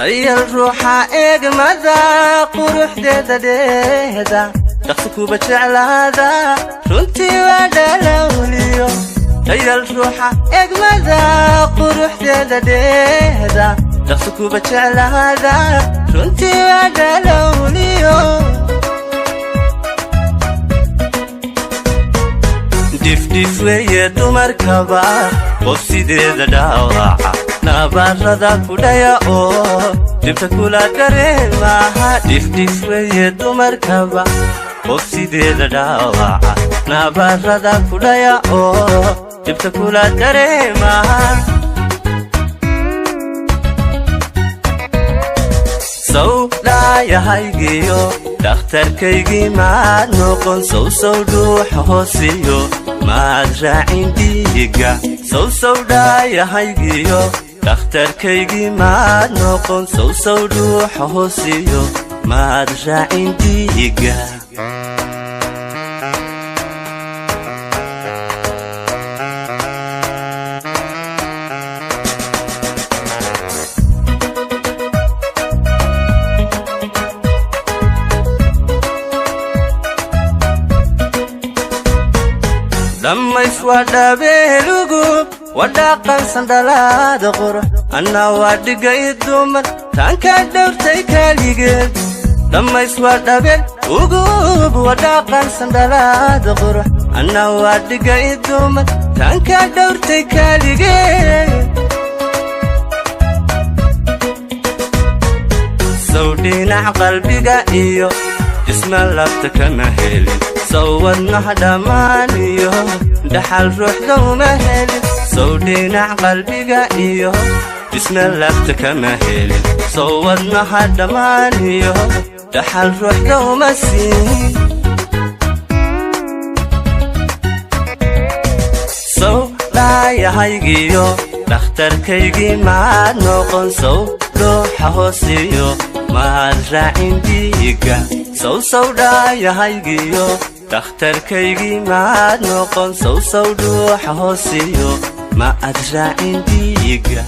Dayal ruuxa eegmada quruxdeeda dheehda, dhaqsi kuba jeclaada, runtii waa dhalawliyo. Dayal ruuxa eegmada quruxdeeda dheehda, dhaqsi kuba jeclaada, runtii waa dhalawliyo. Dhifdhif weeye dumarkaba qof sideeda dhaawaca, nabarrada kudhaya oo dhibta kula dareemaha. Dhifdhif weeye dumarkaba qof sideeda dhaawaca, nabarrada kudhaya oo dhibta kula dareemaha. Sow dhaayahaygiyo dhakhtarkaygii maad noqon, sowsow dhuuxa hoosiyo maad raacin dhiigga. Sowsow dhaayahaygiyo dhakhtarkaygii maad noqon, sowsow dhuuxa hoosiyo maad raacin dhiigga. Dhammays waa dhabeelugub, waa dhaqansan dhalaada qurux, anna waa dhigay dumar taanka dhowrtay kaligeed. Dhammays waa dhabeel ugub, waa dhaqansan dhalaada qurux, anna waa dhigay dumar taanka dhowrtay kaligeed. Sow dhinac qalbiga iyo dhisma labta kama helin, sow wadnaha dhammaaniyo dhaxal ruuxda uma helin. Sow dhinac qalbiga iyo dhisma labta kama helin, sow wadnaha dhammaaniyo dhaxal ruuxda uma siin. Sow dhaayahaygiyo dhakhtarkaygii maad noqon, sow dhuuxa hoosiyo maad raacin dhiigga. Sowsow dhaayahaygiyo dhakhtarkaygii maad noqon, sowsow dhuuxa hoosiyo ma ad raacin dhiigga.